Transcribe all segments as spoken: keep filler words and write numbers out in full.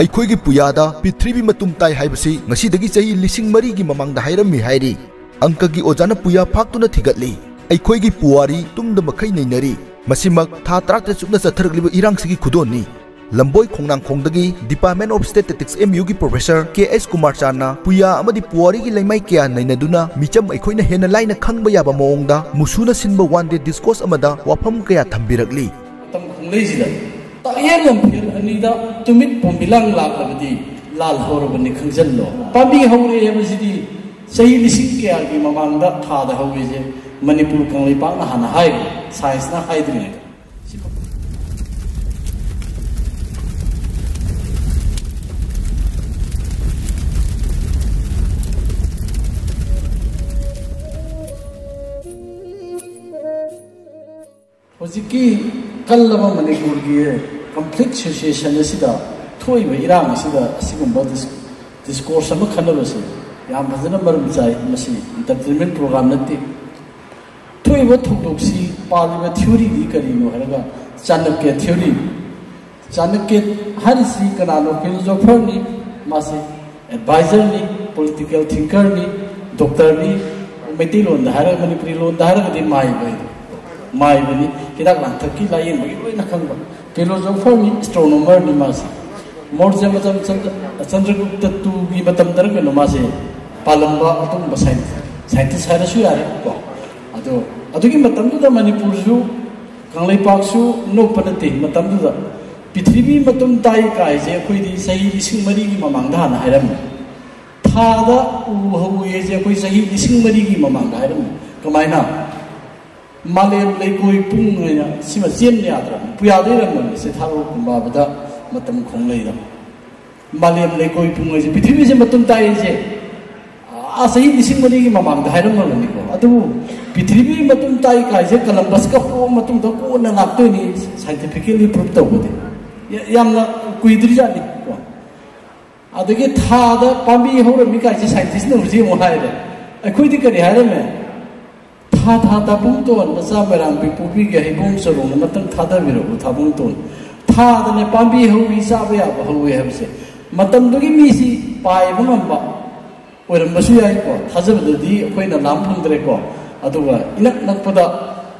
ꯑꯩꯈꯣꯏꯒꯤ ꯄꯨꯌꯥꯗ ꯄ꯭ꯔꯤꯊꯤꯕꯤ ꯃꯇꯨꯝ ꯇꯥꯏ ꯍꯥꯏꯕꯁꯤ ꯉꯁꯤꯗꯒꯤ ꯆꯍꯤ ꯂꯤꯁꯤꯡ ꯃꯔꯤꯒꯤ ꯃꯃꯥꯡꯗ ꯍꯥꯏꯔꯝꯃꯤ ꯍꯥꯏꯔꯤ꯫ ꯑꯪꯀꯒꯤ ꯑꯣꯖꯥꯅ ꯄꯨꯌꯥ ꯐꯥꯛꯇꯨꯅ ꯊꯤꯒꯠꯂꯤ꯫ ꯑꯩꯈꯣꯏꯒꯤ ꯄꯨꯋꯥꯔꯤ ꯇꯨꯝꯗ ꯃꯈꯩ ꯅꯩꯅꯔꯤ꯫ ꯃꯁꯤꯃꯛ ꯊꯥ ꯇꯔꯥꯇꯔꯦꯠ ꯆꯨꯞꯅ ꯆꯠꯊꯔꯛꯂꯤꯕ ꯏꯔꯥꯡꯁꯤꯒꯤ ꯈꯨꯗꯣꯜꯅꯤ꯫ ꯂꯝꯕꯣꯏ ꯈꯣꯡꯅꯥꯡꯈꯣꯡꯗꯒꯤ Department of Statistics, M U ꯒꯤ Professor K S ꯀꯨꯃꯥꯔ ꯆꯥꯟꯅ ꯄꯨꯌꯥ ꯑꯃꯗꯤ ꯄꯨꯋꯥꯔꯤꯒꯤ ꯂꯩꯃꯥꯏ ꯀꯌꯥ ꯅꯩꯅꯗꯨꯅ ꯃꯤꯆꯝ ꯑꯩꯈꯣꯏꯅ ꯍꯦꯟꯅ ꯂꯥꯏꯅ ꯈꯪꯕ ꯌꯥꯕ ꯃꯑꯣꯡꯗ ꯃꯨꯁꯨꯅ ꯁꯤꯟꯕ one day discourse ꯑꯃꯗ ꯋꯥꯐꯝ ꯀꯌꯥ ꯊꯝꯕꯤꯔꯛꯂꯤ꯫ ꯃꯇꯝ ꯈꯣꯡꯂꯩꯁꯤꯗ ꯇꯥꯛꯌꯦꯜ ꯂꯝꯐꯦꯜ ꯑꯅꯤꯗ ꯇꯨꯃꯤꯠ ꯄꯣꯝꯕꯤ ꯂꯥꯡ ꯂꯥꯛꯂꯕꯗꯤ ꯂꯥꯜ ꯍꯧꯔꯕꯅꯤ ꯈꯪꯖꯤꯜꯂꯣ꯫ ꯄꯥꯝꯕꯤ ꯍꯧꯔꯦ ꯍꯥꯏꯕꯁꯤꯗꯤ ꯆꯍꯤ ꯂꯤꯁꯤꯡ ꯀꯌꯥꯒꯤ ꯃꯃꯥꯡꯗ ꯊꯥꯗ ꯍꯧꯋꯦꯁꯦ ꯃꯅꯤꯄꯨꯔ ꯀꯪꯂꯩꯄꯥꯛꯅ ꯍꯥꯟꯅ ꯍꯥꯏꯔꯦ, ꯁꯥꯏꯟꯁꯅ ꯍꯥꯏꯗ꯭ꯔꯤꯉꯩꯗ꯫ ꯍꯧꯖꯤꯛꯀꯤ ꯀꯜꯂꯕ ꯃꯅꯤꯄꯨꯔꯒꯤ ꯀꯟꯐ꯭ꯂꯤꯛ ꯁꯤꯆꯨꯋꯦꯁꯟ ꯑꯁꯤꯗ ꯊꯣꯛꯏꯕ ꯏꯔꯥꯡ ꯑꯁꯤꯗ ꯑꯁꯤꯒꯨꯝꯕ ꯗꯤꯁ-, ꯗꯤꯁꯀꯣꯔꯁ ꯑꯃ ꯈꯟꯅꯕꯁꯦ ꯌꯥꯝ ꯐꯖꯅ ꯃꯔꯝ ꯆꯥꯏ꯫ ꯃꯁꯤ ꯏꯟꯇꯔꯇꯦꯟꯃꯦꯟ ꯄ꯭ꯔꯣꯒ꯭ꯔꯥꯝ ꯅꯠꯇꯦ꯫ ꯊꯣꯛꯏꯕ ꯊꯧꯗꯣꯛꯁꯤ ꯄꯥꯜꯂꯤꯕ ꯊꯤꯑꯣꯔꯤꯗꯤ ꯀꯔꯤꯅꯣ ꯍꯥꯏꯔꯒ ꯆꯥꯅꯛꯀ꯭ꯌ ꯊꯤꯑꯣꯔꯤ꯫ ꯆꯥꯅꯛꯀ꯭ꯌ ꯍꯥꯏꯔꯤꯁꯤ ꯀꯅꯥꯅꯣ? ꯐꯤꯂꯣꯁꯣꯐꯔꯅꯤ, ꯃꯥꯁꯤ ꯑꯦꯗꯚꯥꯏꯖꯔꯅꯤ, ꯄꯣꯂꯤꯇꯤꯀꯦꯜ ꯊꯤꯡꯀꯔꯅꯤ, ꯗꯣꯛꯇꯔꯅꯤ, ꯃꯩꯇꯩꯂꯣꯟꯗ ꯍꯥꯏꯔꯒ, ꯃꯅꯤꯄꯨꯔꯤ ꯂꯣꯟꯗ ꯍꯥꯏꯔꯒꯗꯤ ꯃꯥꯏꯕ ꯍꯥꯏꯗꯣ꯫ ꯃꯥꯏꯕꯅꯤ, ꯍꯤꯗꯥꯛ ꯂꯥꯡꯊꯛꯀꯤ ꯂꯥꯏꯌꯦꯡꯕꯒꯤ ꯂꯣꯏꯅ ꯈꯪꯕ꯫ ꯐꯤꯂꯣꯁꯣꯐꯔꯅꯤ, ꯑꯦꯁꯇ꯭ꯔꯣꯅꯣꯃꯔꯅꯤ ꯃꯥꯁꯦ꯫ ꯃꯣꯔꯖ ꯃꯇꯝ ꯆꯟꯗ꯭ꯔ-, ꯆꯟꯗ꯭ꯔꯒꯨꯞꯇ ꯇꯨꯒꯤ ꯃꯇꯝꯗꯔ ꯀꯩꯅꯣ ꯃꯥꯁꯦ ꯄꯥꯜꯂꯝꯕ ꯑꯗꯨꯒꯨꯝꯕ ꯁꯥꯏꯟ-, ꯁꯥꯏꯟꯇꯤꯁ ꯍꯥꯏꯔꯁꯨ ꯌꯥꯔꯦ ꯀꯣ꯫ ꯑꯗꯣ ꯑꯗꯨꯒꯤ ꯃꯇꯝꯗꯨꯗ ꯃꯅꯤꯄꯨꯔꯁꯨ ꯀꯪꯂꯩꯄꯥꯛꯁꯨ ꯅꯣꯞꯄ ꯅꯠꯇꯦ꯫ ꯃꯇꯝꯗꯨꯗ ꯄ꯭ꯔꯤꯊꯤꯕꯤ ꯃꯇꯨꯝ ꯇꯥꯏ ꯀꯥꯏꯁꯦ ꯑꯩꯈꯣꯏꯗꯤ ꯆꯍꯤ ꯂꯤꯁꯤꯡ ꯃꯔꯤꯒꯤ ꯃꯃꯥꯡꯗ ꯍꯥꯟꯅ ꯍꯥꯏꯔꯝꯃꯤ꯫ ꯊꯥꯗ ꯎ ꯍꯧꯋꯤ ꯍꯥꯏꯁꯦ ꯑꯩꯈꯣꯏ ꯆꯍꯤ ꯂꯤꯁꯤꯡ ꯃꯔꯤꯒꯤ ꯃꯃꯥꯡꯗ ꯍꯥꯏꯔꯝꯃꯤ꯫ ꯀꯃꯥꯏꯅ? ꯃꯥꯂꯦꯝ ꯂꯩꯀꯣꯏ ꯄꯨꯡ ꯍꯥꯏꯅ ꯁꯤꯃ ꯆꯦꯟꯕ ꯌꯥꯗ꯭ꯔꯕꯅꯤ꯫ ꯄꯨꯌꯥꯗ ꯏꯔꯝꯕꯅꯤ, ꯁꯦꯊꯥꯔꯣ ꯀꯨꯝꯕꯥꯕꯗ ꯃꯇꯝ ꯈꯣꯡꯂꯩꯗ꯫ ꯃꯥꯂꯦꯝ ꯂꯩꯀꯣꯏ ꯄꯨꯡ ꯍꯥꯏꯁꯦ ꯄ꯭ꯔꯤꯊꯤꯕꯤꯁꯦ ꯃꯇꯨꯝ ꯇꯥꯏ ꯍꯥꯏꯁꯦ, ꯑꯥ, ꯆꯍꯤ ꯂꯤꯁꯤꯡ ꯃꯔꯤꯒꯤ ꯃꯃꯥꯡꯗ ꯍꯥꯏꯔꯝꯃꯕꯅꯤꯀꯣ꯫ ꯑꯗꯨꯕꯨ ꯄ꯭ꯔꯤꯊꯤꯕꯤ ꯃꯇꯨꯝ ꯇꯥꯏ ꯀꯥꯏꯁꯦ ꯀꯂꯝꯕꯁꯀ ꯄꯣꯛꯑ ꯃꯇꯨꯡꯗ ꯀꯣꯟꯅ ꯂꯥꯛꯇꯣꯏꯅꯤ, ꯁꯥꯏꯟꯇꯤꯐꯤꯀꯦꯜꯂꯤ ꯄ꯭ꯔꯨꯞ ꯇꯧꯕꯗꯤ꯫ ꯌꯥ-, ꯌꯥꯝꯅ ꯀꯨꯏꯗ꯭ꯔꯤꯖꯥꯠꯅꯤꯀꯣ꯫ ꯑꯗꯒꯤ ꯊꯥꯗ ꯄꯥꯝꯕꯤ ꯍꯧꯔꯝꯃꯤ ꯀꯥꯏꯁꯦ ꯁꯥꯏꯟꯇꯤꯁꯅ ꯍꯧꯖꯤꯛ ꯑꯃꯨꯛ ꯍꯥꯏꯔꯦ꯫ ꯑꯩꯈꯣꯏꯗꯤ ꯀꯔꯤ ꯍꯥꯏꯔꯝꯃꯦ? "ꯊꯥ ꯊꯥ ꯊꯥꯕꯨꯡꯇꯣꯟ ꯃꯆꯥ ꯃꯩꯔꯥꯡꯕꯤ ꯄꯣꯕꯤꯒꯤ ꯍꯩꯕꯣꯡ ꯆꯔꯣꯡ ꯑꯃꯇꯪ ꯊꯥꯗꯕꯤꯔꯛꯎ ꯊꯥꯕꯨꯡꯇꯣꯟ꯫ ꯊꯥꯗꯅꯦ ꯄꯥꯝꯕꯤ ꯍꯧꯋꯤ, ꯆꯥꯕ ꯌꯥꯕ ꯍꯧꯋꯤ ꯍꯥꯏꯕꯁꯦ ꯃꯇꯝꯗꯨꯒꯤ ꯃꯤꯁꯤ ꯄꯥꯏꯕ ꯉꯝꯕ ꯑꯣꯏꯔꯝꯕꯁꯨ ꯌꯥꯏꯀꯣ, ꯊꯥꯖꯕꯗꯗꯤ ꯑꯩꯈꯣꯏꯅ ꯂꯥꯝ ꯐꯪꯗ꯭ꯔꯦꯀꯣ꯫ ꯑꯗꯨꯒ ꯏꯅꯛ ꯅꯛꯄꯗ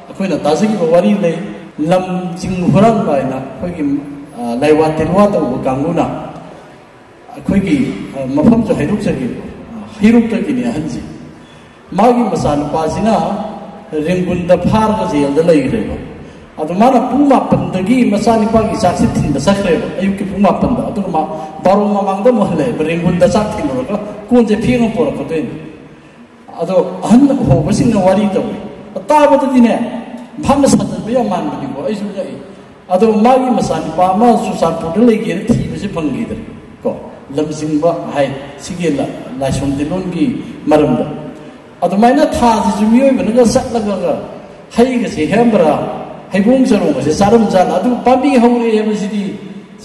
ꯑꯩꯈꯣꯏꯅ ꯇꯥꯖꯈꯤꯕ ꯋꯥꯔꯤ ꯂꯩ, ꯂꯝ ꯆꯤꯡ ꯍꯨꯔꯥꯟꯕ ꯍꯥꯏꯅ ꯑꯩꯈꯣꯏꯒꯤ, ꯑ, ꯂꯥꯏꯋꯥ ꯇꯤꯟꯋꯥ ꯇꯧꯕ ꯀꯥꯡꯕꯨꯅ ꯑꯩꯈꯣꯏꯒꯤ, ꯑ, ꯃꯐꯝꯁꯨ ꯍꯩꯔꯨꯛꯆꯒꯦ, ꯍꯩꯔꯨꯛꯇꯒꯤꯅꯤ ꯑꯍꯟꯁꯤ꯫ ꯃꯥꯒꯤ ꯃꯆꯥꯅꯨꯄꯥꯁꯤꯅ ꯔꯦꯡꯒꯨꯟꯗ ꯐꯥꯔꯒ ꯖꯦꯜꯗ ꯂꯩꯈ꯭ꯔꯦꯕ꯫ ꯑꯗꯨ ꯃꯥꯅ ꯄꯨꯡ ꯃꯥꯄꯟꯗꯒꯤ ꯃꯆꯥꯅꯤꯄꯥꯒꯤ ꯆꯥꯛꯁꯦ ꯊꯤꯟꯕ ꯆꯠꯈ꯭ꯔꯦꯕ, ꯑꯌꯨꯛꯀꯤ ꯄꯨꯡ ꯃꯥꯄꯟꯗ꯫ ꯑꯗꯨꯒ ꯃꯥ ꯕꯥꯔꯣ ꯃꯃꯥꯡꯗ ꯑꯃꯨꯛ ꯍꯜꯂꯛꯑꯦꯕ, ꯔꯦꯡꯒꯨꯟꯗ ꯆꯥꯛ ꯊꯤꯜꯂꯨꯔꯒ ꯀꯣꯟꯁꯦ ꯐꯦꯡꯉ ꯄꯣꯔꯛꯀꯗꯣꯏꯅꯤ꯫ ꯑꯗꯣ ꯑꯍꯟ ꯍꯧꯕꯁꯤꯡꯅ ꯋꯥꯔꯤ ꯇꯧꯏ, ꯇꯥꯕꯗꯗꯤꯅꯦ ꯚꯥꯞꯅ ꯁꯥꯖꯟꯕ ꯌꯥꯝ ꯃꯥꯟꯕꯅꯤꯀꯣ, ꯑꯩꯁꯨ ꯉꯛꯏ꯫ ꯑꯗꯣ ꯃꯥꯒꯤ ꯃꯆꯥꯅꯨꯄꯥ ꯑꯃ ꯆꯨꯔꯆꯥꯟꯄꯨꯔꯗ ꯂꯩꯒꯦꯅ ꯊꯤꯕꯁꯦ ꯐꯪꯈꯤꯗ꯭ꯔꯦ ꯀꯣ, ꯂꯝꯖꯤꯡꯕ ꯍꯥꯏ ꯁꯤꯒꯤ ꯂ-, ꯂꯥꯏꯁꯣꯟ ꯇꯤꯂꯣꯟꯒꯤ ꯃꯔꯝꯗ꯫ ꯑꯗꯨꯃꯥꯏꯅ ꯊꯥꯁꯤꯁꯨ ꯃꯤꯑꯣꯏꯕꯅꯒ ꯆꯠꯂꯒ ꯍꯩꯒꯁꯦ ꯍꯦꯛꯑꯝꯕ꯭ꯔꯥ, ꯍꯩꯕꯣꯡ ꯆꯔꯣꯡꯒꯁꯦ ꯆꯥꯔꯝꯖꯥꯠꯂ? ꯑꯗꯨ ꯄꯥꯝꯕꯤ ꯍꯧꯔꯦ ꯍꯥꯏꯕꯁꯤꯗꯤ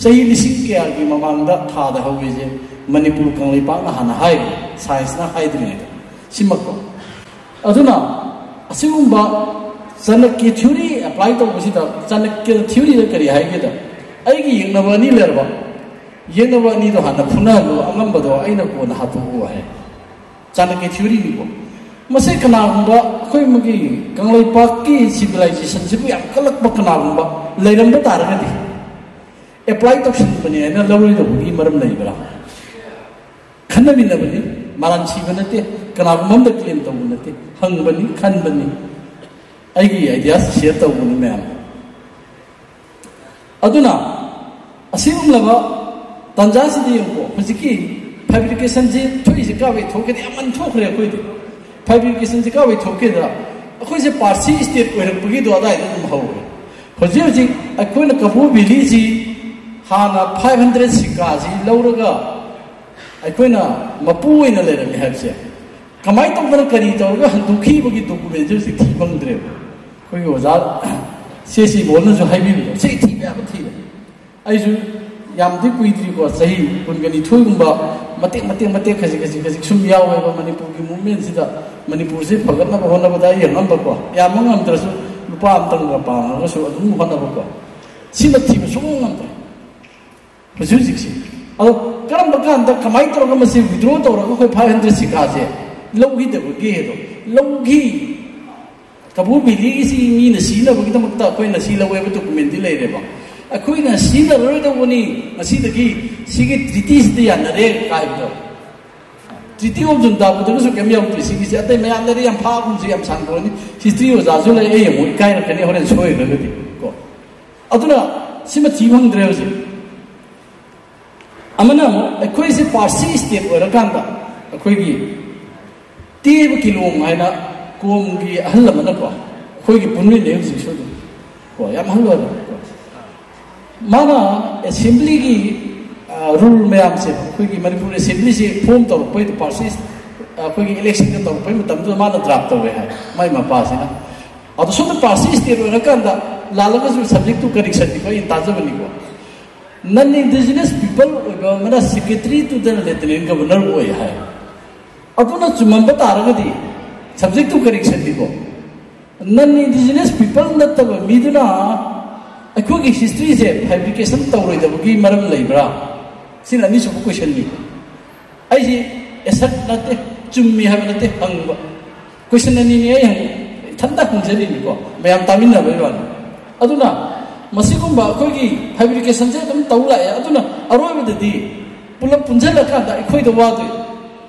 ꯆꯍꯤ ꯂꯤꯁꯤꯡ ꯀꯌꯥꯒꯤ ꯃꯃꯥꯡꯗ ꯊꯥꯗ ꯍꯧꯋꯦꯁꯦ ꯃꯅꯤꯄꯨꯔ ꯀꯪꯂꯩꯄꯥꯛꯅ ꯍꯥꯟꯅ ꯍꯥꯏꯔꯦ, ꯁꯥꯏꯟꯁꯅ ꯍꯥꯏꯗ꯭ꯔꯤꯉꯩꯗ꯫ ꯁꯤꯃꯛꯀꯣ꯫ ꯑꯗꯨꯅ ꯑꯁꯤꯒꯨꯝꯕ ꯆꯥꯅꯛꯀꯤ ꯊꯤꯑꯣꯔꯤ ꯑꯦꯄ꯭ꯂꯥꯏ ꯇꯧꯕꯁꯤꯗ, ꯆꯥꯅꯛꯀꯤ ꯊꯤꯑꯣꯔꯤꯗ ꯀꯔꯤ ꯍꯥꯏꯒꯦꯗ, ꯑꯩꯒꯤ ꯌꯦꯛꯅꯕ ꯑꯅꯤ ꯂꯩꯔꯕ, ꯌꯦꯛꯅꯕ ꯑꯅꯤꯗꯣ ꯍꯥꯟꯅ ꯐꯨꯅꯍꯜꯂꯨ, ꯑꯉꯝꯕꯗꯣ ꯑꯩꯅ ꯀꯣꯟꯅ ꯍꯥꯠꯇꯣꯛꯎ ꯍꯥꯏ꯫ ꯆꯥꯅꯛꯀꯤ ꯊꯤꯑꯣꯔꯤꯅꯤꯀꯣ꯫ ꯃꯁꯤ ꯀꯅꯥꯒꯨꯝꯕ ꯑꯩꯈꯣꯏ ꯃꯥꯒꯤ ꯀꯪꯂꯩꯄꯥꯛꯀꯤ ꯁꯤꯚꯤꯂꯥꯏꯖꯦꯁꯟꯁꯤꯕꯨ ꯌꯥꯝ ꯀꯜꯂꯛꯄ ꯀꯅꯥꯒꯨꯝꯕ ꯂꯩꯔꯝꯕ ꯇꯥꯔꯒꯗꯤ, ꯑꯦꯄ꯭ꯂꯥꯏ ꯇꯧꯁꯤꯟꯕꯅꯦ ꯍꯥꯏꯅ ꯂꯧꯔꯣꯏꯗꯧꯕꯒꯤ ꯃꯔꯝ ꯂꯩꯕ꯭ꯔꯥ? ꯈꯟꯅꯃꯤꯟꯅꯕꯅꯤ, ꯃꯔꯥꯟ ꯁꯤꯕ ꯅꯠꯇꯦ, ꯀꯅꯥꯒꯨꯝꯕ ꯑꯝꯗ ꯀ꯭ꯂꯦꯝ ꯇꯧꯕ ꯅꯠꯇꯦ, ꯍꯪꯕꯅꯤ, ꯈꯟꯕꯅꯤ, ꯑꯩꯒꯤ ꯑꯥꯏꯗꯤꯌꯥꯁ ꯁꯤꯌꯔ ꯇꯧꯕꯅꯤ ꯃꯌꯥꯝ꯫ ꯑꯗꯨꯅ ꯑꯁꯤꯒꯨꯝꯂꯕ ꯇꯥꯟꯖꯥꯁꯤꯗ ꯌꯦꯡꯉꯨꯀꯣ, ꯍꯧꯖꯤꯛꯀꯤ ꯐꯦꯕ꯭ꯔꯤꯀꯦꯁꯟꯁꯤ ꯊꯣꯛꯏꯁꯤ ꯀꯥꯏꯋꯥꯏ ꯊꯣꯛꯀꯦꯗ ꯌꯥꯝ ꯃꯟ ꯊꯣꯛꯈ꯭ꯔꯦ ꯑꯩꯈꯣꯏꯗꯤ꯫ ꯐꯦꯕ꯭ꯔꯤꯀꯦꯁꯟꯁꯤ ꯀꯥꯏꯋꯥꯏ ꯊꯣꯛꯀꯦꯗ ꯑꯩꯈꯣꯏꯁꯦ ꯄꯥꯔꯁꯤ ꯁ꯭ꯇꯦꯠ ꯑꯣꯏꯔꯛꯄꯒꯤꯗꯣ ꯑꯗꯥꯏꯗ ꯑꯗꯨꯝ ꯍꯧꯔꯦ꯫ ꯍꯧꯖꯤꯛ ꯍꯧꯖꯤꯛ ꯑꯩꯈꯣꯏꯅ ꯀꯕꯣ ꯚꯦꯂꯤꯁꯤ ꯍꯥꯟꯅ ꯐꯥꯏꯚ ꯍꯟꯗ꯭ꯔꯦꯠ ꯁꯤꯀꯥꯁꯤ ꯂꯧꯔꯒ ꯑꯩꯈꯣꯏꯅ ꯃꯄꯨ ꯑꯣꯏꯅ ꯂꯩꯔꯝꯃꯤ ꯍꯥꯏꯕꯁꯦ ꯀꯃꯥꯏꯅ ꯇꯧꯗꯅ ꯀꯔꯤ ꯇꯧꯔꯒ ꯍꯟꯗꯣꯛꯈꯤꯕꯒꯤ ꯗꯣꯀꯨꯃꯦꯟꯁꯦ ꯍꯧꯖꯤꯛ ꯊꯤ ꯐꯪꯗ꯭ꯔꯦꯕ꯫ ꯑꯩꯈꯣꯏꯒꯤ ꯑꯣꯖꯥ ꯁꯤ ꯁꯤ ꯕꯣꯜꯅꯁꯨ ꯍꯥꯏꯕꯤꯕꯗꯣ ꯁꯤ ꯊꯤꯕ ꯌꯥꯕ ꯊꯤꯔꯦ꯫ ꯑꯩꯁꯨ ꯌꯥꯝꯗꯤ ꯀꯨꯏꯗ꯭ꯔꯤꯀꯣ, ꯆꯍꯤ ꯀꯨꯟꯒ ꯅꯤꯊꯣꯏꯒꯨꯝꯕ ꯃꯇꯦꯛ ꯃꯇꯦꯛ ꯃꯇꯦꯛ ꯈꯖꯤꯛ ꯈꯖꯤꯛ ꯈꯖꯤꯛ ꯁꯨꯝ ꯌꯥꯎꯋꯦꯕ ꯃꯅꯤꯄꯨꯔꯒꯤ ꯃꯨꯞꯃꯦꯟꯁꯤꯗ꯫ ꯃꯅꯤꯄꯨꯔꯁꯦ ꯐꯒꯠꯅꯕ ꯍꯣꯠꯅꯕꯗ ꯑꯩ ꯌꯦꯡꯉꯝꯕꯀꯣ, ꯌꯥꯝꯕ ꯉꯝꯗ꯭ꯔꯁꯨ ꯂꯨꯄꯥ ꯑꯃꯇꯪꯒ ꯄꯥꯡꯉꯒꯁꯨ ꯑꯗꯨꯝ ꯍꯣꯠꯅꯕꯀꯣ꯫ ꯁꯤꯃ ꯊꯤꯕ ꯁꯨꯡꯉꯝ ꯉꯝꯗ꯭ꯔꯦ ꯍꯧꯖꯤꯛ ꯍꯧꯖꯤꯛꯁꯦ꯫ ꯑꯗꯣ ꯀꯔꯝꯕ ꯀꯥꯟꯗ ꯀꯃꯥꯏꯅ ꯇꯧꯔꯒ ꯃꯁꯤ ꯋꯤꯗ꯭ꯔꯣ ꯇꯧꯔꯒ ꯑꯩꯈꯣꯏ ꯐꯥꯏꯚ ꯍꯟꯗ꯭ꯔꯦꯠ ꯁꯤꯀꯥꯁꯦ ꯂꯧꯈꯤꯗꯕꯒꯦ ꯍꯥꯏꯗꯣ, ꯂꯧꯈꯤ꯫ ꯀꯕꯨ ꯚꯦꯂꯤꯒꯤꯁꯤ ꯃꯤꯅ ꯁꯤꯖꯤꯟꯅꯕꯒꯤꯗꯃꯛꯇ ꯑꯩꯈꯣꯏꯅ ꯁꯤ ꯂꯧꯋꯦꯕ ꯗꯣꯀꯨꯃꯦꯟꯗꯤ ꯂꯩꯔꯦꯕ꯫ ꯑꯩꯈꯣꯏꯅ ꯁꯤꯖꯤꯟꯅꯔꯔꯣꯏꯗꯧꯕꯅꯤ, ꯉꯁꯤꯗꯒꯤ ꯁꯤꯒꯤ ꯇ꯭ꯔꯤꯇꯤꯁꯤꯗ ꯌꯥꯅꯔꯦ ꯀꯥꯏꯕꯗꯣ꯫ ꯇ꯭ꯔꯤꯇꯤ ꯑꯣꯐ ꯖꯨꯟꯇꯥꯕꯨꯗꯒꯁꯨ ꯀꯩꯝ ꯌꯥꯎꯗ꯭ꯔꯤ꯫ ꯁꯤꯒꯤꯁꯦ ꯑꯇꯩ ꯃꯌꯥꯝꯗꯗꯤ ꯌꯥꯝ ꯐꯥꯒꯨꯝꯁꯤ, ꯌꯥꯝ ꯁꯥꯡꯗꯣꯛꯑꯅꯤ꯫ ꯍꯤꯁꯇ꯭ꯔꯤ ꯑꯣꯖꯥꯁꯨ ꯂꯩ, ꯑꯩ ꯑꯃꯨꯛ ꯏꯀꯥꯏꯔꯛꯀꯅꯤ ꯍꯣꯔꯦꯟ ꯁꯣꯏꯈ꯭ꯔꯒꯗꯤ ꯀꯣ꯫ ꯑꯗꯨꯅ ꯁꯤꯃ ꯊꯤ ꯐꯪꯗ꯭ꯔꯦ ꯍꯧꯖꯤꯛ꯫ ꯑꯃꯅ ꯑꯃꯨꯛ ꯑꯩꯈꯣꯏꯁꯦ ꯄꯥꯔꯁꯤ ꯁ꯭ꯇꯦꯠ ꯑꯣꯏꯔꯀꯥꯟꯗ ꯑꯩꯈꯣꯏꯒꯤ ꯇꯦꯕ ꯀꯤꯂꯣꯡ ꯍꯥꯏꯅ ꯀꯣꯝꯒꯤ ꯑꯍꯜ ꯑꯃꯅꯀꯣ, ꯑꯩꯈꯣꯏꯒꯤ ꯄꯨꯟꯃꯤꯟꯅꯩ ꯍꯧꯖꯤꯛꯁꯨ ꯑꯗꯨꯝ ꯀꯣ, ꯌꯥꯝ ꯑꯍꯜ ꯑꯣꯏꯔꯦ꯫ ꯃꯥꯅ ꯑꯦꯁꯦꯝꯕ꯭ꯂꯤꯒꯤ ꯔꯨꯜ ꯃꯌꯥꯝꯁꯦ, ꯑꯩꯈꯣꯏꯒꯤ ꯃꯅꯤꯄꯨꯔ ꯑꯦꯁꯦꯝꯕ꯭ꯂꯤꯁꯤ ꯐꯣꯝ ꯇꯧꯔꯛꯄꯩꯗ, ꯄꯥꯔꯁꯤ ꯑꯩꯈꯣꯏꯒꯤ ꯏꯂꯦꯛꯁꯟꯒ ꯇꯧꯔꯛꯄꯩ ꯃꯇꯝꯗꯨꯗ ꯃꯥꯅ ꯗ꯭ꯔꯥꯐ ꯇꯧꯋꯦ ꯍꯥꯏ, ꯃꯥꯏ ꯃꯄꯥꯁꯤꯅ꯫ ꯑꯗꯣ ꯁꯣꯝꯗ ꯄꯥꯔꯁꯤ ꯁ꯭ꯇꯦꯠ ꯑꯣꯏꯔꯀꯥꯟꯗ ꯂꯥꯜꯂꯒꯁꯨ subject to correction ꯅꯤꯀꯣ, ꯑꯩꯅ ꯇꯥꯖꯕꯅꯤꯀꯣ꯫ ꯅꯟ ꯏꯟꯗꯤꯖꯤꯅꯁ ꯄꯤꯄꯜ ꯑꯣꯏꯕ ꯑꯃꯅ secretary to the lieutenant governor ꯑꯣꯏ ꯍꯥꯏ꯫ ꯑꯗꯨꯅ ꯆꯨꯝꯃꯝꯕ ꯇꯥꯔꯒꯗꯤ subject to correction ꯅꯤꯀꯣ꯫ ꯅꯟ ꯏꯟꯗꯤꯖꯤꯅꯁ ꯄꯤꯄꯜ ꯅꯠꯇꯕ ꯃꯤꯗꯨꯅ ꯑꯩꯈꯣꯏꯒꯤ ꯍꯤꯁꯇ꯭ꯔꯤꯁꯦ ꯐꯦꯕ꯭ꯔꯤꯀꯦꯁꯟ ꯇꯧꯔꯣꯏꯗꯕꯒꯤ ꯃꯔꯝ ꯂꯩꯕ꯭ꯔꯥ? ꯁꯤꯅ ꯑꯅꯤꯁꯨꯕ ꯀꯣꯏꯁꯟꯅꯤ꯫ ꯑꯩꯁꯤ ꯑꯦꯁꯠ ꯅꯠꯇꯦ, ꯆꯨꯝꯃꯤ ꯍꯥꯏꯕ ꯅꯠꯇꯦ ꯍꯪꯕ꯫ ꯀꯣꯏꯁꯟ ꯑꯅꯤꯅꯤ ꯑꯩ ꯍꯪ-, ꯏꯊꯟꯇ ꯍꯪꯖꯔꯤꯅꯤꯀꯣ, ꯃꯌꯥꯝ ꯇꯥꯃꯤꯟꯅꯕꯒꯤ ꯋꯥꯅꯤ꯫ ꯑꯗꯨꯅ ꯃꯁꯤꯒꯨꯝꯕ ꯑꯩꯈꯣꯏꯒꯤ ꯐꯦꯕ꯭ꯔꯤꯀꯦꯁꯟꯁꯦ ꯑꯗꯨꯝ ꯇꯧ ꯂꯥꯛꯑꯦ꯫ ꯑꯗꯨꯅ ꯑꯔꯣꯏꯕꯗꯗꯤ ꯄꯨꯂꯞ ꯄꯨꯟꯁꯤꯜꯂꯀꯥꯟꯗ ꯑꯩꯈꯣꯏꯗ ꯋꯥꯗꯣꯏ꯫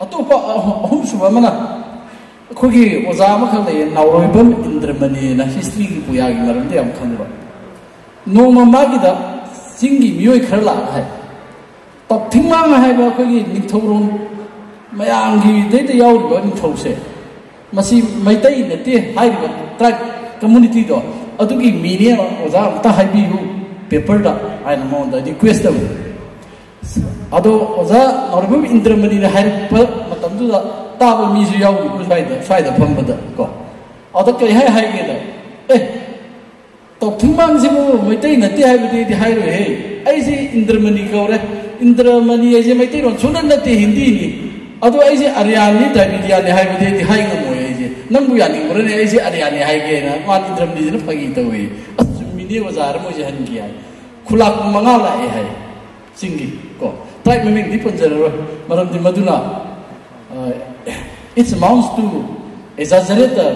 ꯑꯇꯣꯞꯄ ꯑꯍꯨꯝ-, ꯑꯍꯨꯝꯁꯨꯕ ꯑꯃꯅ ꯑꯩꯈꯣꯏꯒꯤ ꯑꯣꯖꯥ ꯑꯃꯈꯛ ꯂꯩꯌꯦ, ꯅꯥꯎꯔꯣꯏꯕꯝ ꯏꯟꯗ꯭ꯔꯃꯅꯤꯅ, ꯍꯤꯁꯇ꯭ꯔꯤꯒꯤ ꯄꯨꯌꯥꯒꯤ ꯃꯔꯝꯗ ꯌꯥꯝ ꯈꯪꯕ꯫ ꯅꯣꯡꯃ ꯃꯥꯒꯤꯗ ꯆꯤꯡꯒꯤ ꯃꯤꯑꯣꯏ ꯈꯔ ꯂꯥꯛꯑꯒ ꯍꯥꯏ, ꯇꯥꯎꯊꯤꯡꯃꯥꯡ ꯍꯥꯏꯕ ꯑꯩꯈꯣꯏꯒꯤ ꯅꯤꯡꯊꯧꯔꯣꯟ ꯃꯌꯥꯝꯒꯤꯗꯩꯗ ꯌꯥꯎꯔꯤꯕ ꯅꯤꯡꯊꯧꯁꯦ, ꯃꯁꯤ ꯃꯩꯇꯩ ꯅꯠꯇꯦ ꯍꯥꯏꯔꯤꯕ ꯇ꯭ꯔꯥꯏꯕ ꯀꯝꯃꯨꯅꯤꯇꯤꯗꯣ, ꯑꯗꯨꯒꯤ ꯃꯤꯅꯦ ꯑꯣꯖꯥ ꯑꯝꯇ ꯍꯥꯏꯕꯤꯌꯨ ꯄꯦꯄꯔꯗ ꯍꯥꯏꯅ ꯃꯉꯣꯟꯗ ꯔꯤꯀ꯭ꯋꯦꯁ ꯇꯧꯋꯤ꯫ ꯑꯗꯣ ꯑꯣꯖꯥ ꯅꯥꯎꯔꯦꯝꯕꯝ ꯏꯟꯗ꯭ꯔꯃꯅꯤꯅ ꯍꯥꯏꯔꯛꯄ ꯃꯇꯝꯗꯨꯗ ꯇꯥꯕ ꯃꯤꯁꯨ ꯌꯥꯎꯔꯤꯕ ꯁ꯭ꯋꯥꯏꯗ, ꯁ꯭ꯋꯥꯏꯗ ꯐꯝꯕꯗ ꯀꯣ꯫ ꯑꯗ ꯀꯩ ꯍꯥꯏ ꯍꯥꯏꯒꯦꯗ, "ꯑꯦ, ꯇꯥꯎꯊꯤꯡꯃꯥꯡꯁꯤꯕꯨ ꯃꯩꯇꯩ ꯅꯠꯇꯦ ꯍꯥꯏꯕꯗꯤ ꯑꯩꯗꯤ ꯍꯥꯏꯔꯣꯏꯍꯦ꯫ ꯑꯩꯁꯦ ꯏꯟꯗ꯭ꯔꯃꯅꯤ ꯀꯧꯔꯦ꯫ ꯏꯟꯗ꯭ꯔꯃꯅꯤ ꯍꯥꯏꯁꯦ ꯃꯩꯇꯩꯂꯣꯟ ꯁꯨꯡꯅꯠ ꯅꯠꯇꯦ, ꯍꯤꯟꯗꯤꯅꯤ꯫ ꯑꯗꯣ ꯑꯩꯁꯦ ꯑꯔꯤꯌꯥꯟꯅꯤ, ꯗ꯭ꯔꯥꯕꯤꯗꯤꯌꯥꯟꯅꯤ ꯍꯥꯏꯕꯗꯤ ꯑꯩꯗꯤ ꯍꯥꯏ ꯉꯝꯃꯣꯏ꯫ ꯑꯩꯁꯦ ꯅꯪꯕꯨ ꯌꯥꯅꯤꯡꯕ꯭ꯔꯅꯦ? ꯑꯩꯁꯦ ꯑꯔꯤꯌꯥꯟꯅꯤ ꯍꯥꯏꯒꯦꯅ?" ꯃꯥ ꯏꯟꯗ꯭ꯔꯃꯅꯤꯁꯤꯅ ꯐꯥꯒꯤ ꯇꯧꯋꯦ꯫ "ꯑꯁ, ꯆꯨꯝꯃꯤ, ꯏꯅꯦ ꯑꯣꯖꯥꯔ ꯃꯣꯏꯁꯦ ꯍꯟꯒꯦ ꯍꯥꯏ꯫ ꯈꯨꯂꯥꯛꯄꯨ ꯃꯉꯥ ꯂꯥꯛꯑꯦ ꯍꯥꯏ꯫ ꯆꯤꯡꯒꯤ ꯀꯣ, ꯇ꯭ꯔꯥꯏꯕ ꯃꯃꯤꯡꯗꯤ ꯄꯟꯖꯔꯔꯣꯏ, ꯃꯔꯝꯗꯤ ꯃꯗꯨꯅ, uh, it amounts to exaggerate the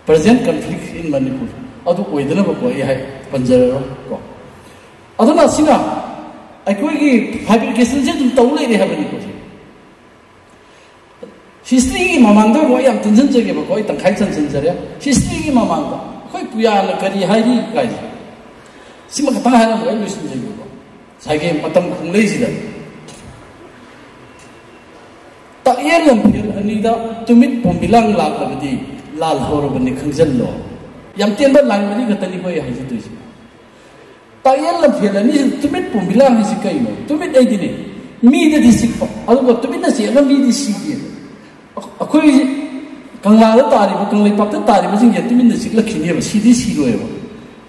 present conflict in Manipur. ꯑꯗꯨ ꯑꯣꯏꯗꯅꯕꯀꯣ ꯑꯩ ꯍꯥꯏ ꯄꯟꯖꯔꯔꯣꯏ ꯀꯣ꯫ ꯑꯗꯨꯅ ꯑꯁꯤꯅ ꯑꯩꯈꯣꯏꯒꯤ ꯐꯦꯕ꯭ꯔꯤꯀꯦꯁꯟꯁꯦ ꯑꯗꯨꯝ ꯇꯧ ꯂꯩꯔꯦ ꯍꯥꯏꯕꯅꯤꯀꯣ꯫ ꯍꯤꯁꯇ꯭ꯔꯤꯒꯤ ꯃꯃꯥꯡꯗ ꯑꯃꯨꯛ ꯑꯩ ꯌꯥꯝ ꯇꯦꯟꯁꯤꯟꯖꯒꯦꯕꯀꯣ, ꯑꯩ ꯇꯪꯈꯥꯏ ꯆꯟꯁꯤꯟꯖꯔꯦ꯫ ꯍꯤꯁꯇ꯭ꯔꯤꯒꯤ ꯃꯃꯥꯡꯗ ꯑꯩꯈꯣꯏ ꯄꯨꯌꯥꯅ ꯀꯔꯤ ꯍꯥꯏꯔꯤ ꯀꯥꯏꯁꯦ, ꯁꯤꯃ ꯈꯛꯇꯪ ꯍꯥꯏꯔꯝꯃꯒ ꯑꯩ ꯂꯣꯏꯁꯤꯟꯖꯒꯦꯀꯣ꯫ ꯉꯁꯥꯏꯒꯤ ꯃꯇꯝ ꯈꯣꯡꯂꯩꯁꯤꯗ ꯇꯥꯛꯌꯦꯜ ꯂꯝꯐꯦꯜ ꯑꯅꯤꯗ ꯇꯨꯃꯤꯠ ꯄꯣꯝꯕꯤꯂꯥꯡ ꯂꯥꯛꯂꯕꯗꯤ ꯂꯥꯜ ꯍꯧꯔꯕꯅꯤ ꯈꯪꯖꯜꯂꯣ꯫ ꯌꯥꯝ ꯇꯦꯟꯕ ꯂꯥꯏꯟ ꯃꯔꯤ ꯈꯛꯇꯅꯤꯀꯣ ꯑꯩ ꯍꯥꯏꯖꯗꯣꯏꯁꯦ꯫ ꯇꯥꯛꯌꯦꯜ ꯂꯝꯐꯦꯜ ꯑꯅꯤꯁꯤꯗ ꯇꯨꯃꯤꯠ ꯄꯣꯝꯕꯤꯂꯥꯡ ꯍꯥꯏꯁꯤ ꯀꯩꯅꯣ? ꯇꯨꯃꯤꯠ ꯍꯥꯏꯗꯤꯅꯦ, ꯃꯤꯗꯗꯤ ꯆꯤꯛꯄ, ꯑꯗꯨꯒ ꯇꯨꯃꯤꯠꯅ ꯆꯤꯛꯑꯒ ꯃꯤꯗꯤ ꯁꯤꯗꯦꯕ꯫ ꯑꯩꯈꯣꯏ ꯀꯪꯂꯥꯗ ꯇꯥꯔꯤꯕ, ꯀꯪꯂꯩꯄꯥꯛꯇ ꯇꯥꯔꯤꯕꯁꯤꯡꯁꯦ ꯇꯨꯃꯤꯟꯅ ꯆꯤꯛꯂꯛꯈꯤꯅꯦꯕ, ꯁꯤꯗꯤ ꯁꯤꯔꯣꯏꯕ꯫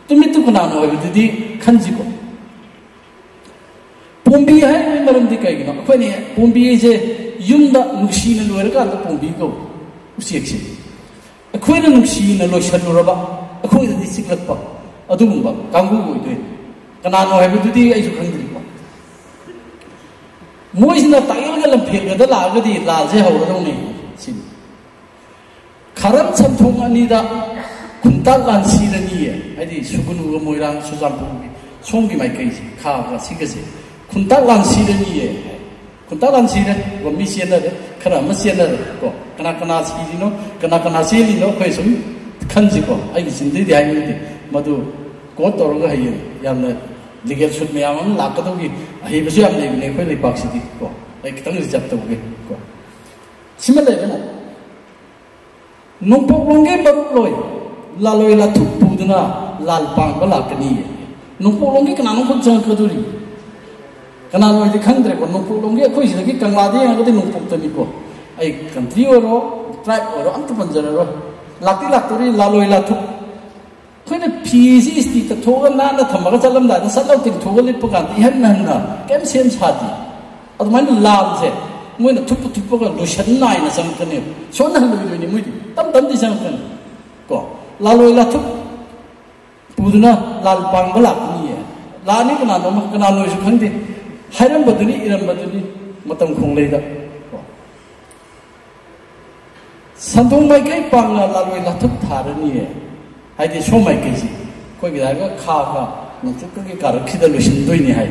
ꯇꯨꯃꯤꯠꯇꯨ ꯀꯅꯥꯅꯣ ꯍꯥꯏꯕꯗꯨꯗꯤ ꯈꯟꯁꯤꯀꯣ꯫ ꯄꯣꯝꯕꯤ ꯍꯥꯏꯔꯤꯕꯒꯤ ꯃꯔꯝꯗꯤ ꯀꯩꯒꯤꯅꯣ? ꯑꯩꯈꯣꯏꯅ ꯄꯣꯝꯕꯤ ꯍꯥꯏꯁꯦ ꯌꯨꯝꯗ ꯅꯨꯡꯁꯤꯅ ꯂꯣꯏꯔꯀꯥꯟꯗ ꯄꯣꯝꯕꯤ ꯀꯧꯏ꯫ ꯎꯆꯦꯛꯁꯦ ꯑꯩꯈꯣꯏꯅ ꯅꯨꯡꯁꯤꯅ ꯂꯣꯏꯁꯜꯂꯨꯔꯕ, ꯑꯩꯈꯣꯏꯗꯗꯤ ꯆꯤꯛꯂꯛꯄ, ꯑꯗꯨꯒꯨꯝꯕ ꯀꯥꯡꯕꯨ ꯑꯣꯏꯗꯣꯏꯅꯤ꯫ ꯀꯅꯥꯅꯣ ꯍꯥꯏꯕꯗꯨꯗꯤ ꯑꯩꯁꯨ ꯈꯪꯗ꯭ꯔꯤꯀꯣ꯫ ꯃꯣꯏꯁꯤꯅ ꯇꯥꯛꯌꯦꯜꯒ ꯂꯝꯐꯦꯜꯒꯗ ꯂꯥꯛꯑꯒꯗꯤ ꯂꯥꯜꯁꯦ ꯍꯧꯔꯗꯧꯅꯤ ꯁꯤꯅꯤ꯫ ꯈꯥꯔꯝ ꯁꯝꯊꯣꯡ ꯑꯅꯤꯗ ꯈꯨꯟꯇꯥꯛ ꯂꯥꯟꯁꯤꯔꯅꯤꯌꯦ, ꯍꯥꯏꯗꯤ ꯁꯨꯒꯨꯅꯨꯒ ꯃꯣꯏꯔꯥꯡ ꯆꯨꯔꯆꯥꯟꯄꯨꯔꯒꯤ ꯁꯣꯝꯒꯤ ꯃꯥꯏꯀꯩꯁꯦ, ꯈꯥꯒ ꯁꯤꯒꯁꯦ ꯈꯨꯟꯇꯥꯛ ꯂꯥꯟꯁꯤꯔꯅꯤꯌꯦ꯫ ꯈꯨꯟꯇꯥꯛ ꯂꯥꯟꯁꯤꯔꯦ ꯀꯣ, ꯃꯤ ꯆꯦꯟꯅꯔꯦ, ꯈꯔ ꯑꯃ ꯆꯦꯟꯅꯔꯦ ꯀꯣ꯫ ꯀꯅꯥ ꯀꯅꯥ ꯁꯤꯔꯤꯅꯣ, ꯀꯅꯥ ꯀꯅꯥ ꯆꯦꯜꯂꯤꯅꯣ ꯑꯩꯈꯣꯏ ꯁꯨꯝ ꯈꯟꯁꯤꯀꯣ꯫ ꯑꯩꯒꯤ ꯆꯤꯟꯗꯩꯗꯤ ꯍꯥꯏꯅꯤꯡꯗꯦ, ꯃꯗꯨ ꯀꯣꯠ ꯇꯧꯔꯒ ꯍꯌꯦꯡ ꯌꯥꯝꯅ ꯂꯤꯒꯦꯜ ꯁꯨꯠ ꯃꯌꯥꯝ ꯑꯃ ꯂꯥꯛꯀꯗꯧꯒꯤ ꯑꯍꯩꯕꯁꯨ ꯌꯥꯝ ꯂꯩꯕꯅꯦ ꯑꯩꯈꯣꯏ ꯂꯩꯕꯥꯛꯁꯤꯗꯤ ꯀꯣ꯫ ꯑꯩ ꯈꯤꯇꯪ ꯔꯤꯖꯥꯔꯕ ꯇꯧꯒꯦ ꯀꯣ꯫ ꯁꯤꯃ ꯂꯩꯔꯦ ꯑꯃꯨꯛ꯫ ꯅꯣꯡꯄꯣꯛꯂꯣꯝꯒꯤ ꯃꯔꯨꯞꯂꯣꯏ ꯂꯥꯂꯣꯏ ꯂꯥꯊꯨꯞ ꯄꯨꯗꯨꯅ ꯂꯥꯜ ꯄꯥꯡꯕ ꯂꯥꯛꯀꯅꯤ꯫ ꯅꯣꯡꯄꯣꯛꯂꯣꯝꯒꯤ ꯀꯅꯥꯅꯣꯝꯈꯛ ꯆꯪꯉꯛꯀꯗꯣꯔꯤ? ꯀꯅꯥꯅꯣ ꯍꯥꯏꯗꯤ ꯈꯪꯗ꯭ꯔꯦꯀꯣ꯫ ꯅꯣꯡꯄꯣꯛꯂꯣꯝꯒꯤ, ꯑꯩꯈꯣꯏ ꯁꯤꯗꯒꯤ ꯀꯪꯂꯥꯗ ꯌꯦꯡꯉꯒꯗꯤ ꯅꯣꯡꯄꯣꯛꯇꯅꯤꯀꯣ꯫ ꯑꯩ ꯀꯟꯇ꯭ꯔꯤ ꯑꯣꯏꯔꯣ, ꯇ꯭ꯔꯥꯏꯕ ꯑꯣꯏꯔꯣ, ꯑꯝꯇ ꯄꯟꯖꯔꯔꯣꯏ꯫ ꯂꯥꯛꯇꯤ ꯂꯥꯛꯇꯣꯔꯤ ꯂꯥꯂꯣꯏ ꯂꯥꯊꯨꯞ꯫ ꯑꯩꯈꯣꯏꯅ ꯐꯤꯁꯤ ꯏꯁꯇꯤ ꯇꯛꯊꯣꯛꯑꯒ ꯅꯥꯟꯅ ꯊꯝꯃꯒ ꯆꯠꯂꯝꯗꯥꯏꯗ ꯁꯠ ꯂꯥꯎ ꯇꯤꯡꯊꯣꯛꯑꯒ ꯂꯤꯠꯄ ꯀꯥꯟꯗ ꯏꯍꯟ ꯍꯟꯅ ꯀꯩꯝ ꯁꯦꯝ ꯁꯥꯗꯦ꯫ ꯑꯗꯨꯃꯥꯏꯅ ꯂꯥꯜꯁꯦ ꯃꯣꯏꯅ ꯊꯨꯞꯄ ꯊꯨꯞꯄꯒ ꯂꯣꯏꯁꯟ ꯅꯥꯏꯅ ꯆꯪꯉꯛꯀꯅꯦꯕ꯫ ꯁꯣꯟꯅꯍꯜꯂꯣꯏꯗꯣꯏꯅꯤ ꯃꯣꯏꯗꯤ꯫ ꯇꯞ ꯇꯞꯅꯗꯤ ꯆꯪꯉꯛꯀꯅꯤ ꯀꯣ꯫ ꯂꯥꯂꯣꯏ ꯂꯥꯊꯨꯞ ꯄꯨꯗꯨꯅ ꯂꯥꯜ ꯄꯥꯡꯕ ꯂꯥꯛꯀꯅꯤꯌꯦ꯫ ꯂꯥꯛꯑꯅꯤ ꯀꯅꯥꯅꯣ ꯑꯃ, ꯀꯅꯥꯅꯣꯁꯨ ꯈꯪꯗꯦ꯫ ꯍꯥꯏꯔꯝꯕꯗꯨꯅꯤ, ꯏꯔꯝꯕꯗꯨꯅꯤ, ꯃꯇꯝ ꯈꯣꯡꯂꯩꯗ꯫ ꯁꯟꯗꯣꯡ ꯃꯥꯏꯀꯩ ꯄꯥꯡꯅ ꯂꯥꯜꯂꯣꯏ ꯂꯥꯊꯨꯞ ꯊꯥꯔꯅꯤꯌꯦ꯫ ꯍꯥꯏꯗꯤ ꯁꯣꯝ ꯃꯥꯏꯀꯩꯁꯤ ꯑꯩꯈꯣꯏꯒꯤ ꯍꯥꯏꯔꯒ ꯈꯥꯒ ꯅꯣꯡꯆꯨꯞꯀꯒꯤ ꯀꯥꯔꯛꯁꯤꯗ ꯂꯣꯏꯁꯤꯟꯗꯣꯏꯅꯤ ꯍꯥꯏ꯫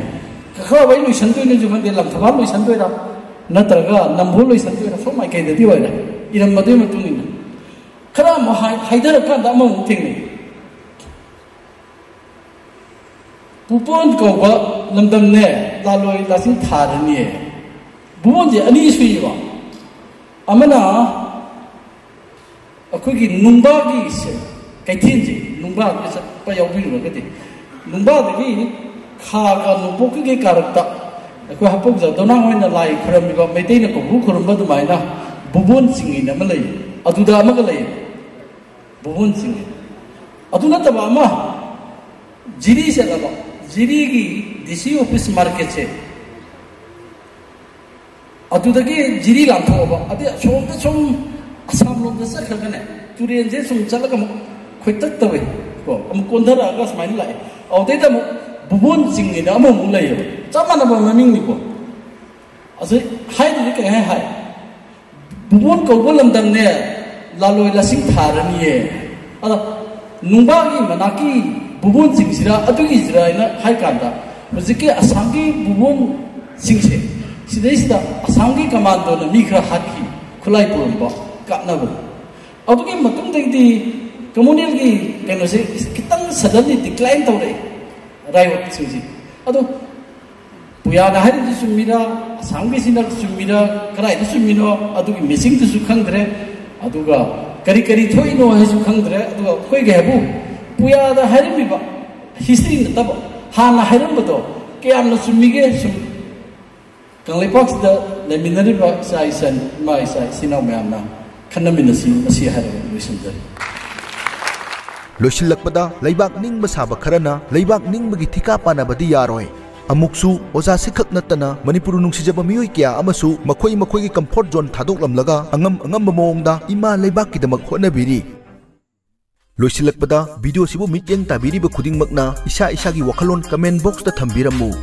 ꯈꯥꯋꯩ ꯂꯣꯏꯁꯤꯟꯗꯣꯏꯅꯤꯁꯨ ꯈꯪꯗꯦ, ꯂꯪꯊꯕꯥꯜ ꯂꯣꯏꯁꯤꯟꯗꯣꯏꯔꯥ ꯅꯠꯇ꯭ꯔꯒ ꯅꯝꯕꯣꯜ ꯂꯣꯏꯁꯤꯟꯗꯣꯏꯔꯥ, ꯁꯣꯝ ꯃꯥꯏꯀꯩꯗꯗꯤ ꯑꯣꯏꯔꯦ꯫ ꯏꯔꯝꯕꯗꯨꯒꯤ ꯃꯇꯨꯡ ꯏꯟꯅ ꯈꯔ ꯑꯃꯨꯛ ꯍꯥꯏ-, ꯍꯥꯏꯊꯔꯀꯥꯟꯗ ꯑꯃꯃꯨꯛ ꯊꯦꯡꯅꯩ꯫ ꯄꯨꯕꯣꯟ ꯀꯧꯕ ꯂꯝꯗꯝꯅꯦ ꯂꯥꯜꯂꯣꯏ ꯂꯥꯁꯤꯡ ꯊꯥꯔꯅꯤꯌꯦ꯫ ꯄꯨꯕꯣꯟꯁꯦ ꯑꯅꯤ ꯁꯨꯏꯌꯦꯕ꯫ ꯑꯃꯅ ꯑꯩꯈꯣꯏꯒꯤ ꯅꯨꯡꯕꯥꯒꯤ ꯁꯦ-, ꯀꯩꯊꯦꯜꯁꯦ, ꯅꯨꯡꯕꯥꯗ ꯆꯠꯄ ꯌꯥꯎꯕꯤꯔꯨꯔꯒꯗꯤ, ꯅꯨꯡꯕꯥꯗꯒꯤ ꯈꯥꯒ ꯅꯣꯡꯄꯣꯛꯀꯤ ꯀꯥꯔꯛꯇ ꯑꯩꯈꯣꯏ ꯍꯥꯄꯣꯛ ꯖꯥꯗꯣꯅꯥꯡ ꯍꯣꯏꯅ ꯂꯥꯏ ꯈꯨꯔꯝꯃꯤꯕ, ꯃꯩꯇꯩꯅ ꯀꯧꯕ꯭ꯔꯨ ꯈꯨꯔꯨꯝꯕ ꯑꯗꯨꯃꯥꯏꯅ ꯕꯨꯕꯣꯟ ꯆꯤꯡꯉꯦꯅ ꯑꯃ ꯂꯩ꯫ ꯑꯗꯨꯗ ꯑꯃꯒ ꯂꯩ꯫ ꯕꯨꯕꯣꯟ ꯆꯤꯡꯉꯦ꯫ ꯑꯗꯨ ꯅꯠꯇꯕ ꯑꯃ, ꯖꯤꯔꯤ ꯆꯠꯂꯕ, ꯖꯤꯔꯤꯒꯤ ꯗꯤ ꯁꯤ ꯑꯣꯐꯤꯁ ꯃꯥꯔꯀꯦꯠꯁꯦ, ꯑꯗꯨꯗꯒꯤ ꯖꯤꯔꯤ ꯂꯥꯟꯊꯣꯛꯑꯕ, ꯑꯗꯩ ꯑꯁꯣꯝꯗ ꯁꯨꯝ ꯑꯁꯥꯝ ꯂꯣꯝꯗ ꯆꯠꯈ꯭ꯔꯒꯅꯦ, ꯇꯨꯔꯦꯟꯁꯦ ꯁꯨꯝ ꯆꯠꯂꯒ ꯑꯃꯨꯛ ꯈꯣꯏꯇꯛ ꯇꯧꯋꯦ ꯀꯣ, ꯑꯃꯨꯛ ꯀꯣꯟꯊꯔꯛꯑꯒ ꯁꯨꯃꯥꯏꯅ ꯂꯥꯛꯑꯦ꯫ ꯑꯗꯨꯗꯩꯗ ꯑꯃꯨꯛ ꯕꯨꯕꯣꯟ ꯆꯤꯡꯉꯦꯅ ꯑꯃꯃꯨꯛ ꯂꯩꯌꯦꯕ, ꯆꯞ ꯃꯥꯟꯅꯕ ꯃꯃꯤꯡꯅꯤꯀꯣ꯫ ꯑꯁꯤ ꯍꯥꯏꯗꯨꯗꯤ ꯀꯩ ꯍꯥꯏ ꯍꯥꯏ? ꯕꯨꯕꯣꯟ ꯀꯧꯕ ꯂꯝꯗꯝꯅꯦ ꯂꯥꯂꯣꯏ ꯂꯁꯤꯡ ꯊꯥꯔꯅꯤꯌꯦ꯫ ꯑꯗ ꯅꯨꯡꯕꯥꯒꯤ ꯃꯅꯥꯛꯀꯤ ꯕꯨꯕꯣꯟꯁꯤꯡꯁꯤꯔ ꯑꯗꯨꯒꯤꯁꯤꯔ ꯍꯥꯏꯅ ꯍꯥꯏ ꯀꯥꯟꯗ, ꯍꯧꯖꯤꯛꯀꯤ ꯑꯁꯥꯝꯒꯤ ꯕꯨꯕꯣꯟꯁꯤꯡꯁꯦ, ꯁꯤꯗꯩꯁꯤꯗ ꯑꯁꯥꯝꯒꯤ ꯀꯃꯥꯟꯗꯣꯅ ꯃꯤ ꯈꯔ ꯍꯥꯠꯈꯤ, ꯈꯨꯠꯂꯥꯏ ꯄꯨꯔꯝꯕ ꯀꯥꯞꯅꯕꯗ꯫ ꯑꯗꯨꯒꯤ ꯃꯇꯨꯡꯗꯒꯤꯗꯤ ꯀꯃꯨꯅꯦꯜꯒꯤ ꯀꯩꯅꯣꯁꯦ ꯈꯤꯇꯪ suddenly decline ꯇꯧꯔꯛꯑꯦ, ꯔꯥꯏꯌꯣꯠꯁꯤꯡꯁꯦ꯫ ꯑꯗꯣ ꯄꯨꯌꯥꯅ ꯍꯥꯏꯔꯤꯗꯨ ꯆꯨꯝꯃꯤꯔꯥ, ꯑꯁꯥꯝꯒꯤꯁꯤꯅ ꯆꯨꯝꯃꯤꯔꯥ, ꯀꯗꯥꯏꯗ ꯆꯨꯝꯃꯤꯅꯣ, ꯑꯗꯨꯒꯤ ꯃꯤꯁꯤꯡꯗꯨꯁꯨ ꯈꯪꯗ꯭ꯔꯦ꯫ ꯑꯗꯨꯒ ꯀꯔꯤ ꯀꯔꯤ ꯊꯣꯛꯏꯅꯣ ꯍꯥꯏꯁꯨ ꯈꯪꯗ꯭ꯔꯦ꯫ ꯑꯗꯨꯒ ꯑꯩꯈꯣꯏꯒꯤ ꯍꯥꯏꯕꯨ ꯄꯨꯌꯥꯗ ꯍꯥꯏꯔꯝꯃꯤꯕ history ꯅꯠꯇꯕ, ꯍꯥꯟꯅ ꯍꯥꯏꯔꯝꯕꯗꯣ ꯀꯌꯥꯝꯅ ꯆꯨꯝꯃꯤꯒꯦ? ꯁꯨꯝ ꯀꯪꯂꯩꯄꯥꯛꯁꯤꯗ ꯂꯩꯃꯤꯟꯅꯔꯤꯕ ꯏꯆꯥ ꯏꯆꯟ, ꯏꯃꯥ ꯏꯆꯥ ꯏꯆꯤꯟ ꯏꯅꯥꯎ ꯃꯌꯥꯝꯅ ꯈꯟꯅꯃꯤꯟꯅꯁꯤ꯫ ꯃꯁꯤ ꯍꯥꯏꯔꯒ ꯂꯣꯏꯁꯤꯟꯖꯔꯤ꯫ ꯂꯣꯏꯁꯤꯜꯂꯛꯄꯗ, ꯂꯩꯕꯥꯛ ꯅꯤꯡꯕ ꯁꯥꯕ ꯈꯔꯅ ꯂꯩꯕꯥꯛ ꯅꯤꯡꯕꯒꯤ ꯊꯤꯀꯥ ꯄꯥꯟꯅꯕꯗꯤ ꯌꯥꯔꯣꯏ꯫ ꯑꯃꯨꯛꯁꯨ ꯑꯣꯖꯥꯁꯤꯈꯛ ꯅꯠꯇꯅ ꯃꯅꯤꯄꯨꯔ ꯅꯨꯡꯁꯤꯖꯕ ꯃꯤꯑꯣꯏ ꯀꯌꯥ ꯑꯃꯁꯨ ꯃꯈꯣꯏ ꯃꯈꯣꯏꯒꯤ comfort zone ꯊꯥꯗꯣꯛꯂꯝꯂꯒ ꯑꯉꯝ ꯑꯉꯝꯕ ꯃꯑꯣꯡꯗ ꯏꯃꯥ ꯂꯩꯕꯥꯛꯀꯤꯗꯃꯛ ꯍꯣꯠꯅꯕꯤꯔꯤ꯫ ꯂꯣꯏꯁꯤꯜꯂꯛꯄꯗ, video ꯁꯤꯕꯨ ꯃꯤꯠꯌꯦꯡ ꯇꯥꯕꯤꯔꯤꯕ ꯈꯨꯗꯤꯡꯃꯛꯅ ꯏꯁꯥ ꯏꯁꯥꯒꯤ ꯋꯥꯈꯜꯂꯣꯟ comment box ꯇ ꯊꯝꯕꯤꯔꯝꯃꯨ꯫